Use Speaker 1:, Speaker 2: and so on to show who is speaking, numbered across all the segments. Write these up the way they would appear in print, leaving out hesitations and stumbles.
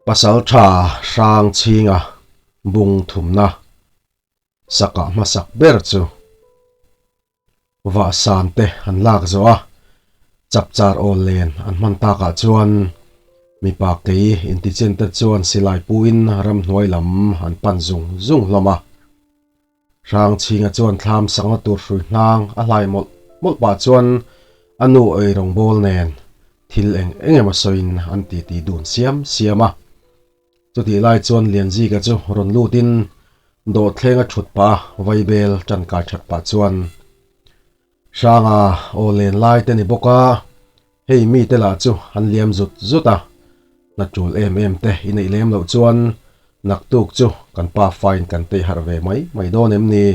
Speaker 1: Pasaltha Hrangchhinga bung thumna sakah hmasak ber chu vahsan te an lak zawh a, chapchar awl len an hman takah chuan mipa kei intichen te chuan silai puin ramhnuai lam an pan zung zung hlawm a. Hrangchhinga chuan thlam sakna tur hrui hnang a hlai mawlh mawlh pah chuan a nu ei rawngbâwl nen thil eng eng emaw sawiin an titi dun siam siam a. Chutih lai chuan Lianzika chu rawn lutin dawhthlenga thut pah a vaibel ṭankai ṭhat pah chuan, Hranga aw len lai te ni bawk a, hei mite lah chu an liam zut zut a, hna ṭul em em te i neih lem loh chuan naktuk chu kan pa fain kan tei harh ve mai mai dawn em ni?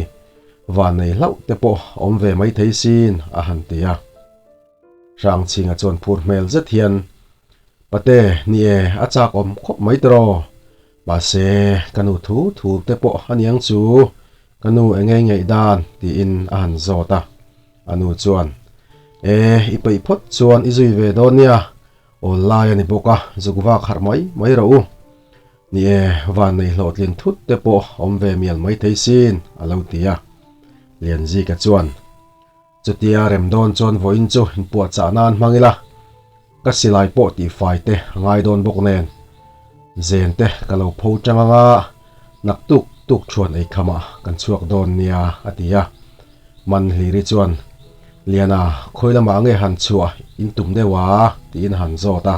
Speaker 1: Van nei hlauh te pawh a awm ve mai thei sin a han ti a. Hrangchhinga chuan phur hmel zet hian, Pate, ni e, a chak awm khawp mai tiraw? Mahse, ka nu thu thu te pawh a niang chu, ka nu eng ngei ngaih dan? tiin a han zawt a. A nu chuan, E, i peih phawt chuan i zui ve dawn nia, awl lai a ni bawk a, zuk vak harh mai mai rawh u. Ni e, van nei hlawhtlin thut te pawh awm ve mial mai thei sin, a lo ti a. Lianzika chuan, Chutia rem dawn chuan vawiin chu inpuahchah nan hmang ila, ka silai pawh tihfai te a ngai dawn bawk nen. Zen te ka lo pho chang anga naktuk tuk thuan ei khamah kan chhuak dawn nia a ti a. Manhliri chuan, Liana, khawi lamah nge han chhuah in tum deuh a? tiin a han zawt a.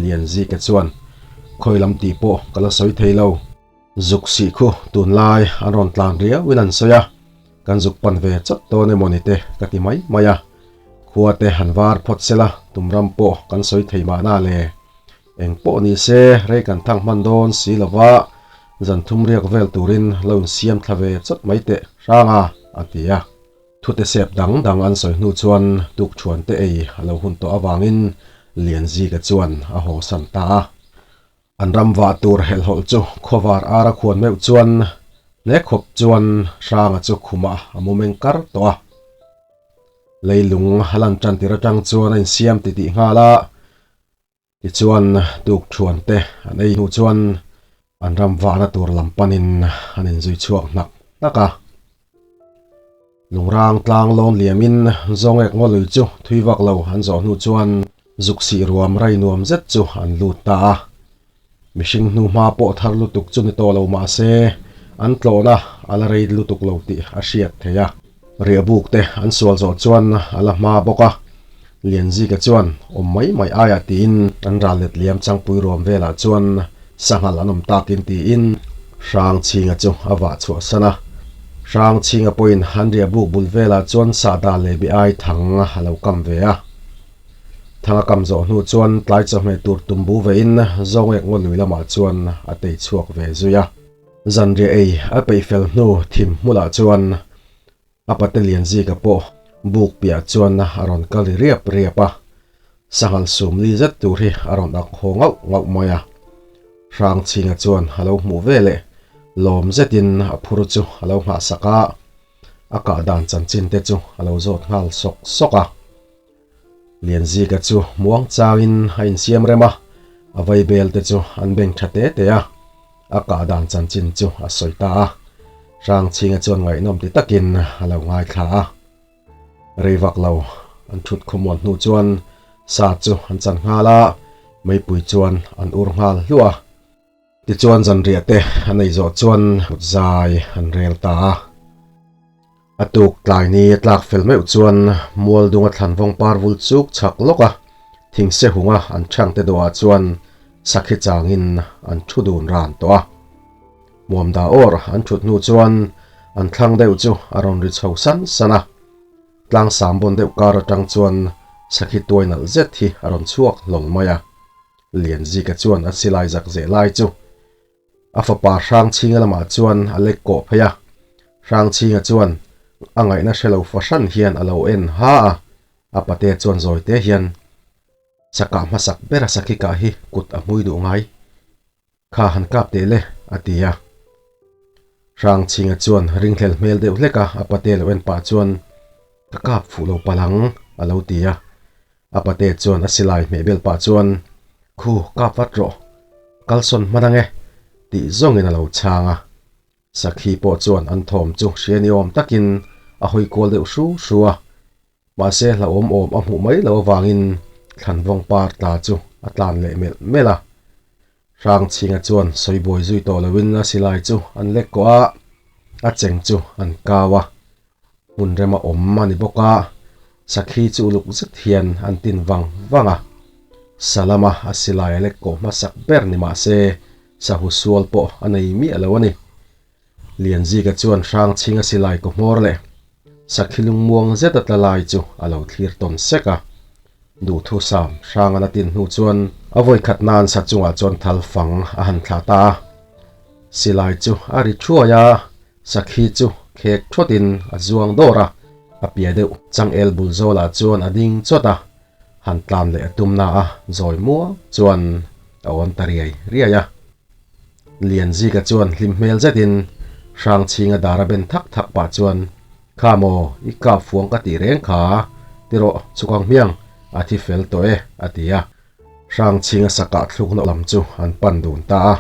Speaker 1: Lianzika chuan, Khawi lam tih pawh ka la sawi thei lo. Zuk sih khu tunlai an rawn tlan riauin an sawi a, kan zuk pan ve chawt dawn emaw ni te ka ti mai mai a. Khua te han var phawt sela tumram pawh kan sawi thei mahna le. Eng pawh ni se rei kan thang hman dawn si lova zan thum riak vel turin lo insiam thla ve chawt mai teh hrang a, a ti a. Thute sep dang dang an sawi hnu chuan tukṭhuan te ei a lo hun tawh avangin Lianzika chuan a haw san ta a. An ram vah tur helhhawlh chu khawvar ara khuan meuh chuan hne khawp chuan Hranga chu khumah a mu meng kar tawh a. Leilung a lan tan tir atang chuan a insiam titih nghal a, tichuan tuk thuan te an ei hnu chuan an ram vahna tur lam panin an inzui chhuak hnak hnak a. Lungrang tlang lawn liamin Zawngek ngawlui chu thui vak lo an zawh hnu chuan zuk sih ruam rai nuam zet chu an lut ta a. Mihring hnu hma pawh thar lutuk chu ni tawh lo mah se an tlawhna a la rei lutuk lo tih a hriat theih a. Riahbuk te an sual zawh chuan a la hma bawk a, Lianzika chuan awm mai mai aiah tiin an ral let liam changpui ruam velah chuan sanghal an awm takin tiin Hrangchhinga chu a vah chhuah san a. Hrangchhinga pawhin an riahbuk bul velah chuan sahdah leh bi ai thang a lo kam ve a. Thang a kam zawh hnu chuan tlai chawhmeh tur tumbu vein Zawngek ngawlui lamah chuan a tei chhuak ve zui a. Zanriah ei a peih fel hnu thim hmulah chuan A pate Lianzika pawh buk piah chuan a rawn kal ri riap riap a, sanghal sum li zet tur hi a rawn ak haw ngauh ngauh mai a. Hrangchhinga chuan a lo hmuh ve leh lawm zetin a phur chu a lo nghahsak a, a kah dan chanchin te chu a lo zawt nghal sawk sawk a. Lianzika chu muang changin a insiam rem a, a vaibel te chu an beng tha te te a. A kah dan chanchin chu a sawi ta a, Hrangchhinga chuan ngaihnawm ti takin a lo ngaithla a. Rei vak lo an thut khawmuan hnu chuan sa chu an chan nghal a, meipui chuan an ur nghal hluah a. Tichuan zanriah te an ei zawh chuan mut zai an rel ta a. A tuk tlai ni a tlak fel meuh chuan mual dunga thlan vawng par vul chuk chhak lawk a, thingse hunga an chhangte dawhah chuan sakhi changin an thu dun ran tawh a. Muamda awr an thut hnu chuan an thlang deuh chu a rawn ri chho san san a, tlang sam bawn deuh kar atang chuan sakhi tuai nalh zet hi a rawn chhuak hlawl mai a. Lianzika chuan a silai zak zeh lai chu A fapa Hrangchhinga lamah chuan a lek kawh phei a, Hrangchhinga chuan a ngaihna hre lo fahran hian a lo en ha a, a pate chuan zawite hian Sakah hmasak bera sakhi kah hi kut a hmui duh ngai kha han kap teh le a ti a. Hrangchhinga chuan ringhlel hmel deuh hlek a a pate lo en pah chuan Ka kap fuh lo palh ang a lo ti a. A pate chuan a silai hmeh bel pah chuan, Khu, kap vat rawh. Kalsawn hman ange tih zawngin a lo chhang a. Sakhi pawh chuan an thawm chu hria ni awm takin a hawi kual deuh hru hru a. Mahse hlauhawm awm a hmuh mai loh avangin thlanvawng par tla chu a tlan leh melh melh a. Hrangchhinga chuan sawi buai zui tawh loin a silai chu an lek kawh a, a cheng chu an kau a. Hmun rema awm a ni bawk a, sakhi chu uluk zet hian an tin vang vang a. Salama a silai a lek kawh hmasak ber ni mah se sahu sual pawh a nei miah lo a ni. Lianzika chuan Hrangchhinga silai kaw hmawr leh sakhi lungmuang zet a tla lai chu a lo thlir tawn sek a. Duhthusam Hrangan a tin hnu chuan a vawikhat nan sa chungah chuan thal fang a han thlah ta a. Silai chu a ri thuai a, sakhi chu khek thawtin a zuang dawr a, a pia deuh changel bul zawlah chuan a ding chawt a, han tlan leh a tum na a, zawi muang chuan a awn ta riai riai a. Lianzika chuan hlim hmel zetin Hrangchhinga dar a ben thak thak pah chuan, Kha maw, i kap fuang ka tih reng kha, ti rawh, chhuk ang hmiang, a thi fel tawh e, a ti a. Hrangchhinga sakah thlukna lam chu an pan dun ta a.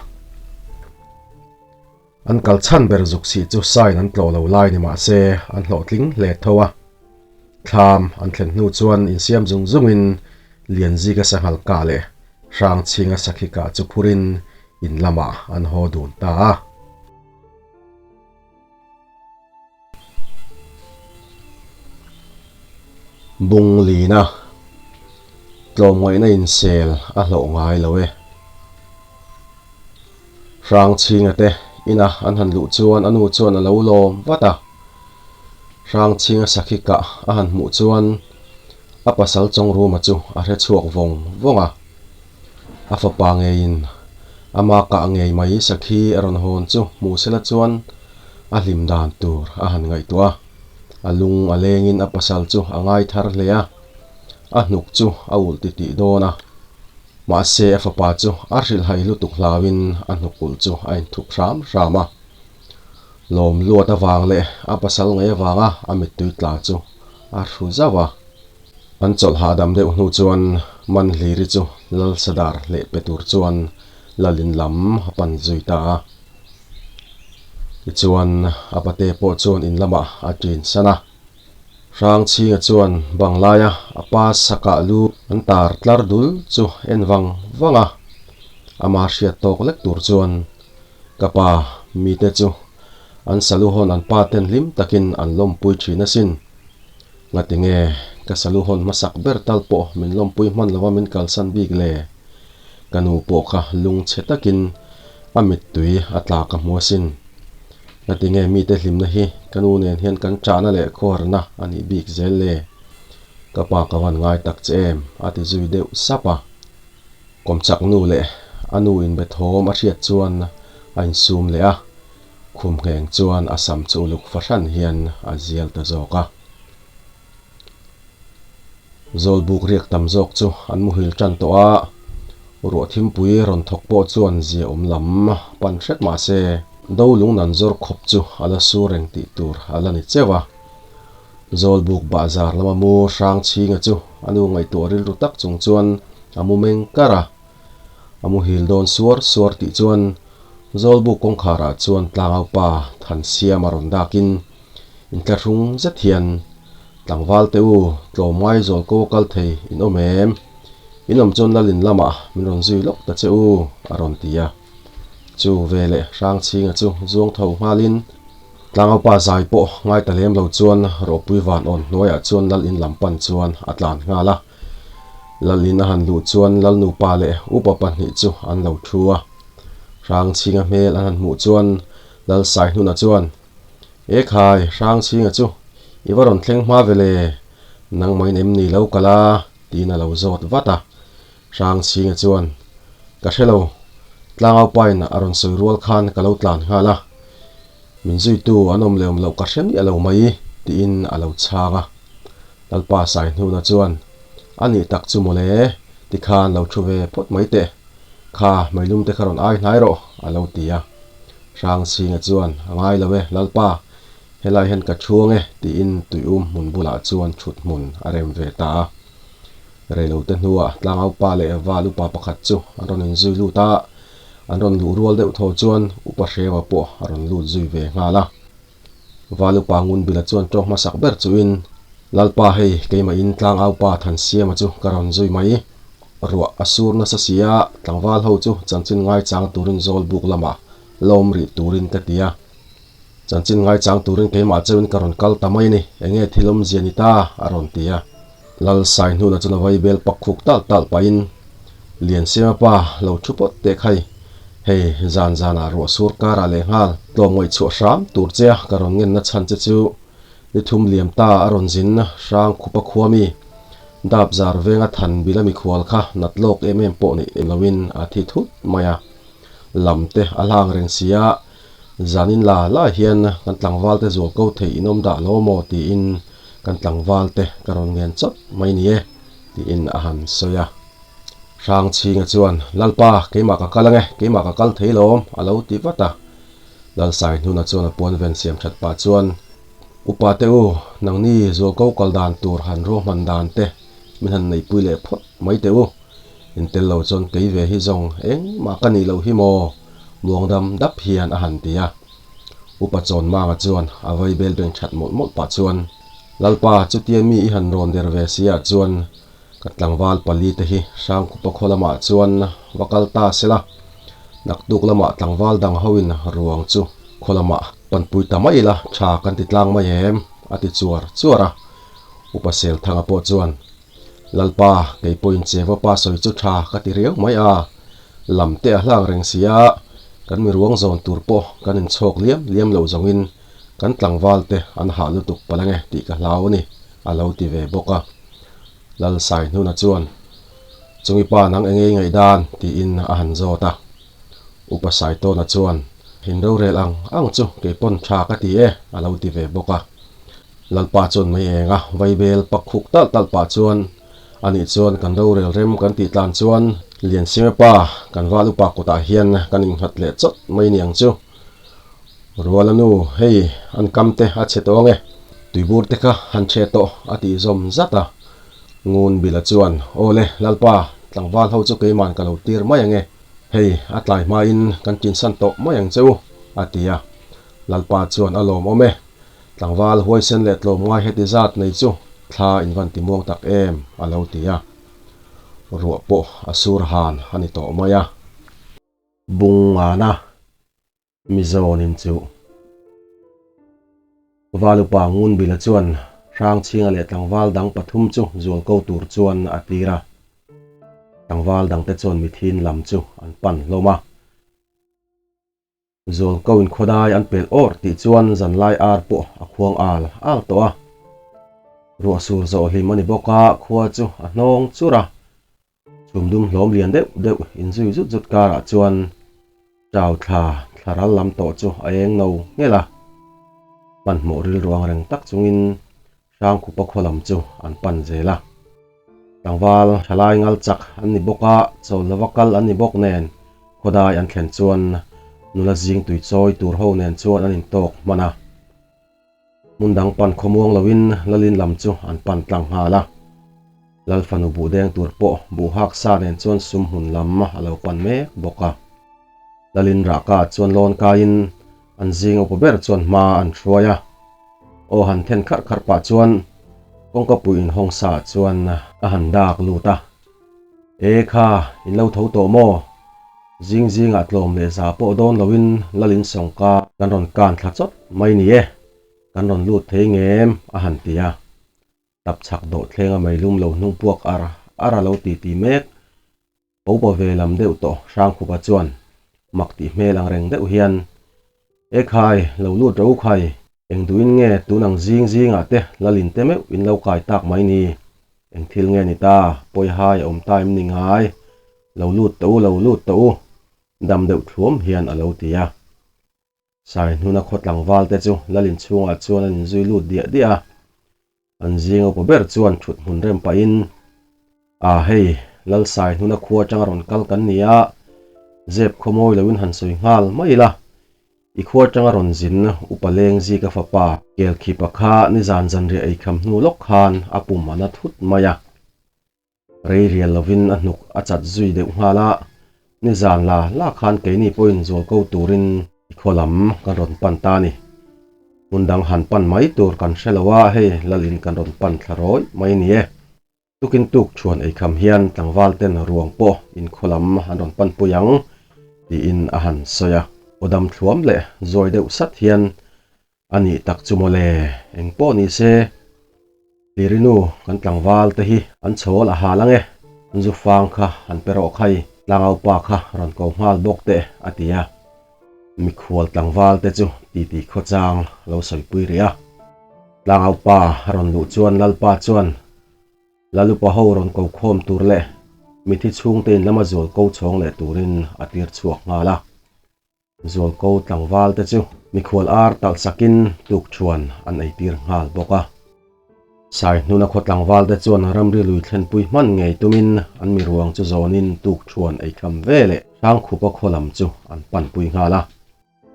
Speaker 1: An kal chhan ber zuk sih chu sain an tlawh lo lai ni mah se an hlawhtling hle tho a. Thlam an thlen hnu chuan insiam zung zungin Lianzika sanghal kah leh Hrangchhinga sakhi kah chu phurin in lamah an haw dun ta a. Bunglina tlawmngaihna insel a hlawh ngai lo e. Hrangchhinga te ina an han luh chuan a nu chuan a lo lawm vat a. Hrangchhinga sakhi kah a han hmuh chuan a pasal Chawngruma chu a hre chhuak vawng vawng a. A fapa ngeiin ama kah ngei mai sakhi a rawn hawn chu hmuh sela chuan a hlim dan tur a han ngaihtuah a, a lung a lengin a pasal chu a ngai thar hle a, a hnuk chu a ulh titih dawn a. Mahse a fapa chu a hrilhhai lutuk hlauin a hnuk ulh chu a inthup hram hram a. Lawm luat avang leh a pasal ngei avanga a mittui tla chu a hru zauh a. An chawlh hahdam deuh hnu chuan Manhliri chu Lalsadar leh pe tur chuan Lalin lam a pan zui ta a. Tichuan, a pate pawh chuan in lamah a ṭin san a. Hrangchhinga chuan bang laia a pa sakah lu an tar tlar dul chu en vang vang a. Ama hriat tawk lek tur chuan, Ka pa, mite chu an salu hawn an pa ten hlim takin an lawmpui ṭhin asin. Ngatinge ka salu hawn hmasak ber tal pawh min lawmpui hman lova min kalsan bik le? Ka nu pawh kha lungchhe takin a mittui a tla ka hmu asin. Ngatinge mite hlimna hi ka nu nen hian kan chahna leh khuarna a nih bik zel le? Ka pa ka van ngai tak che em? a ti zui deuh sap a. Kawmchak nu leh a nu inbe thawm a hriat chuan a insum leh a, khum ngheng chuan a sam chu uluk fahran hian a zial ta zawk a. Zawlbuk riak tam zawk chu an muhil tan tawh a, ruah thimpui rawn thawk pawh chuan zia awm lam pan hret mah se, do lung nan zawr khawp chu a la sur reng tih tur a la ni cheuh a. Zawlbuk bahzar lama mu Hrangchhinga chu a nu ngaihtuah rilru tak chung chuan a mu meng kar a, a muhil dawn suar suar tih chuan Zawlbuk kawngkharah chuan tlangaupa Thansiama rawn dakin Inthlahrung zet hian tlangval te u tlawmngai zawl ko kal thei in awm em? In awm chuan Lalin lamah min rawn zui lawk ta che u a rawn ti a. Chu veleh Hrangchhinga chu zuang tho nghalin tlangaupa zai pawh ngai ta lem lo chuan Rawpui van awn hnuaiah chuan Lalin lam pan chuan a tlan nghal a. Lalin a han luh chuan Lalnupa leh upa pahnih chu an lo thu a. Hrangchhinga hmel an han hmuh chuan Lalsaihnuna chuan E khai, Hrangchhinga chu i va rawn thleng hma ve le, nangmahin em ni lo kal a? tiin a lo zawt vat a. Hrangchhinga chuan, Ka hre lo, Tlangaupain a rawn sawi rual khan ka lo tlan nghal a, min zuitu an awm leh awm loh ka hre miah lo mai, tiin a lo chhang a. Lalpa Saihnuna chuan, A nih tak chu mawle, tikhan lo thu ve phawt mai teh, kha meilum te kha rawn ai hnai rawh, a lo ti a. Hrangchhinga chuan, A ngai lo e, Lalpa, helai hian ka chhuang e, tiin tuium hmun bulah chuan thut hmun a rem ve ta a. Reilote hnuah Tlangaupa leh Val upa pakhat chu an rawn inzui lut a. An rawn luh rual deuh tho chuan Upa Hrewa pawh a rawn lut zui ve nghal a. Val Upa Ngunbila chuan tawng hmasak ber chuin, Lalpa hei keimah in tlangaupa Thansiama chu ka rawn zui mai. Ruah a sur nasa si a, tlangval ho chu chanchin ngaichang turin zawl buk lamah lawm rih turin ka ti a. Chanchin ngaichang turin keimah chauhin ka rawn kal ta mai a ni, enge thil awmzia ni ta? a rawn ti a. Lal Saihnuna chuan a vaibel pak khuk talh talh pahin, Liansiama pa, lo thu pawt teh khai, hei zan zanah ruah sur karah leh nghal tlawm ngaihchhuah hram tur che a ka rawn ngenna chhan che chu ni thum liam ta a rawn zin hrang khupa khua mi dap zar venga than bila mikhual kha nat lawk em em pawh neih loin a thi thut mai a, lam te a hlang reng si a. Zanin la la hian kan tlangval te zual ko theih in awm dah lo maw tiin kan tlangval te ka rawn ngen chawt mai ni e tiin a han sawi a. Hrangchhinga chuan, Lalpa, keimah ka kal ange, keimah ka kal thei lawm a lo ti vat a. Lalsaihnuna chuan a puan ven siam that pah chuan, Upa te u, nangni zual ko kal dan tur han ruahman dan te min han neihpui leh phawt mai teh u. In tel lo chuan kei ve hi zawng engmah ka nih loh hi maw? Muangdam dap hian a han ti a. Upa Chawnmanga chuan a vai bel beng that mawlh mawlh pah chuan, Lalpa, chutia mi i han rawn der ve si ah chuan ka tlangval pali te hi Hrangkhupa khaw lamah chuan va kal ta sela, naktuk lamah tlangval dang hoin ruang chu khaw lamah panpui ta mai ila tha kan ti tlang mai em? a ti chuar chuar a. Upa Selthanga pawh chuan, Lalpa, kei pawhin Cheva pa sawi chu tha ka ti riau mai a, lam te a hlang reng si a, kan mi ruang zawn tur pawh kan inchhawk liam liam loh zawngin kan tlangval te an hah lutuk palh ange tih ka hlau a ni, a lo ti ve bawk a. Lal Saihnuna chuan, Chungi pa nang enge i ngaihdan? tiin a han zawt a. Upa Saitawna chuan, In rorel ang ang chu kei pawn tha ka ti e, a lo ti ve bawk a. Lalpa chuan mei eng a, vaibel pak khuk talh talh pah chuan, Anih chuan kan rorel rem kan tih tlan chuan Liansiame pa kan val upa kutah hian kan innghat leh chawt mai ni ang chu. Ruala nu, hei an kam te a chhe tawh ange, tuibur te kha han chhe tawh a tih zawm zat a. Ngun Bila chuan, Aw le, Lalpa, tlangval ho chu keiman ka lo tir mai ange, hei a tlai hmain kan tinsan tawh mai ang che u, a ti a. Lalpa chuan a lawmawm e. Tlangval huaisen leh tlawmngai heti zat nei chu thla in van ti muang tak em a lo ti a, ruah pawh a sur han a ni tawh mai a. Bungana Mizonin chu Valupa Ngunbila chuan Hrangchhinga leh tlangval dang pathum chu zualko tur chuan a tir a, tlangval dangte chuan mithin lam chu an pan hlawm a. Zualko in khawdai an pel awr tih chuan zanlai ar pawh a khuang al al tawh a. Ruah sur zawh hlim a ni bawk a, khua chu a hnawng chur a. Chhum dum hlawm lian deuh deuh inzui zut zut karah chuan Chau thla thla ral lam tawh chu a eng no nghelh a. Hmanhmawh rilru ang reng tak chungin Hrangkhupa khaw lam chu an pan zel a. Tlangval thalai ngal chak an ni bawk a, chawl lova kal an ni bawk nen khawdai an thlen chuan nula zing tui chawi tur ho nen chuan an intawk hman a. Hmun dang pan khawmuang loin Lalin lam chu an pan tlang nghal a. Lal fanu buh deng tur pawh buh hak sa nen chuan sum hmun lam a lo pan mek bawk a. Lalin rahka chuan lawn kaiin an zing upa ber chuan hma an hruai a. Aw han then kharh kharh pah chuan kawngka pui inhawng sa ah chuan a han dak lut a. E kha, in lo tho tawh maw? Zing zingah tlawm leh za pawh dawn loin Lalin sawngka kan rawn kan thla chawt mai ni e, kan rawn lut thei ngem a han ti a. Tap chhak dawh thlenga meilum lo hnung puak ar ar a lo ti ti mek. Popa ve lam deuh tawh Hrangkhupa chuan mak tih hmel ang reng deuh hian, E khai, lo lut ro khai, eng duhin nge tun ang zing zingah te Lalin te meuh in lo kai tak mai ni? Eng thil nge ni ta, pawihai a awm ta em ni ngai? Lo lut tawh u, lo lut tawh u, dam deuh thluam hian a lo ti a. Saihnuna khaw tlangval te chu Lalin chhungah chuan an inzui lut diah diah a. An zing upa ber chuan thut hmun rem pahin, A hei, Lal Saihnuna khua atanga rawn kal kan ni a, zep khaw mawi loin han sawi nghal mai ila. I khua atanga rawn zin upa leng zika fapa Kelkhipa kha nizan zanriah eikham hnu lawk khan a pum a na thut mai a. Rei rial lovin a hnuk a chat zui deuh nghal a. Nizan la la khan keini pawhin zual ko turin i khaw lam kan rawn pan ta a ni. Hmun dang han pan mai tur kan hre lo a, hei lalin kan rawn pan thla rawih mai a ni e. Tukin tuk thuan eikham hian tlangval ten ruang pawh inkhaw lam an rawn pan pui ang tiin a han sawi a. Aw dam thluam leh zawi deuh sat hian a nih tak chu mawle, eng pawh ni se Tirinu kan tlangval te hi an chhawl a hal ang e, zu fang kha han pe rawh khai, tlangaupa kha rawn ko nghal bawk teh a ti a. Mikhual tlangval te chu titi khawchang lo sawipui rih a. Tlangaupa a rawn luh chuan Lalpa chuan Lalupa ho rawn ko khawm tur leh mithi chhungte in lama zual ko chhawng leh turin a tir chhuak nghal a. Zual ko tlangval te chu mikhual ar talh sakin tukṭhuan an ei tir nghal bawk a. Sai hnuna khaw tlangval te chuan ramri lui thlenpui hman ngei tumin an mi ruang chu zawnin tukṭhuan ei kham ve leh Hrangkhupa khaw lam chu an panpui nghal a.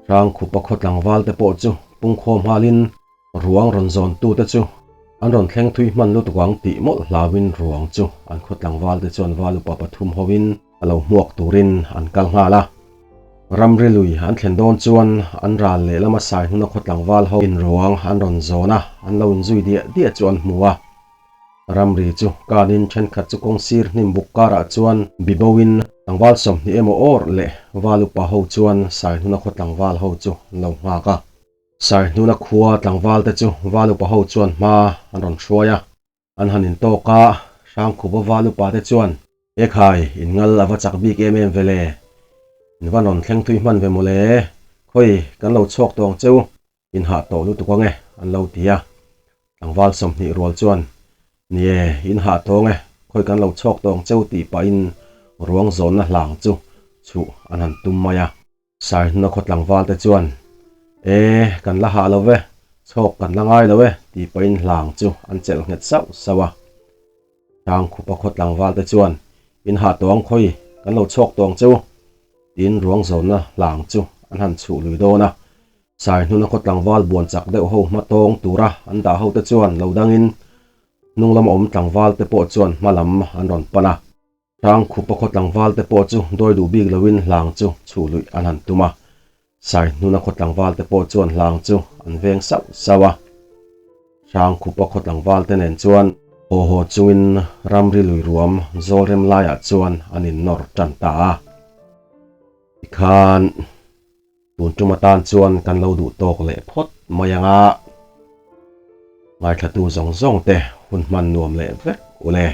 Speaker 1: Hrangkhupa khaw tlangval te pawh chu pungkhawm nghalin ruang rawn zawntu te chu an rawn thleng thui hman lutuk ang tih mawlh hlauin ruang chu an khaw tlangval te chuan valupa pathum hovin a lo hmuak turin an kal nghal a. Ramri lui an thlen dawn chuan an ral lehlam a sai hnuna khaw tlangval ho in ruang an rawn zawn a, an lo inzui diah diah chu an hmu a. Ramri chu kanin thenkhat chu kawng sir hnim buk karah chuan bibo in tlangval 20 emaw awr leh val upa ho chuan sai hnuna khaw tlangval ho chu an lo nghak a. Sai hnuna khua tlangval te chu val upa ho chuan hma an rawn hruai a. An han intawk a, Hrangkhupa val upa te chuan, E khai, in ngal a va chak bik em em ve le. In va rawn thleng thui hman ve mawle. Khawi, kan lo chhuak tawh ang cheu. In hah tawh lutuk ang e, an lo ti a. Tlangval 20 rual chuan, Ni e, in hah tawng e, khawi kan lo chhuak tawh ang cheu tih pahin ruang zawnna hlang chu chhuh an han tum mai a. Saihnuna khaw tlangval te chuan, E, kan la hah lo ve, chhawk kan la ngai lo e, tih pahin hlang chu an chelh nghet sauh sauh a. Hrangkhupa khaw tlangval te chuan, In hah tawh ang khawi, kan lo chhawk tawh ang che u, tiin ruang zawnna hlang chu an han chhuh lui dawn a. Saihnuna khaw tlangval buan chak deuh ho hma tawng tura an dah ho te chuan lo dangin hnung lama awm tlangval te pawh chuan hma lam an rawn pan a. Hrangkhupa khaw tlangval te pawh chu dawi duh bik loin hlang chu chhuh luih an han tum a. Saihnuna khaw tlangval te pawh chuan hlang chu an veng sauh sauh a. Hrangkhupa khaw tlangval te nen chuan haw haw chungin ramri lui ruam zawlrem laiah chuan an innawr tan ta a. Tikhan. Tun tum atan chuan kan lo duh tawk leh phawt mai ang a, ngaithlatu zawng zawng te hun hman nuam leh vek u le.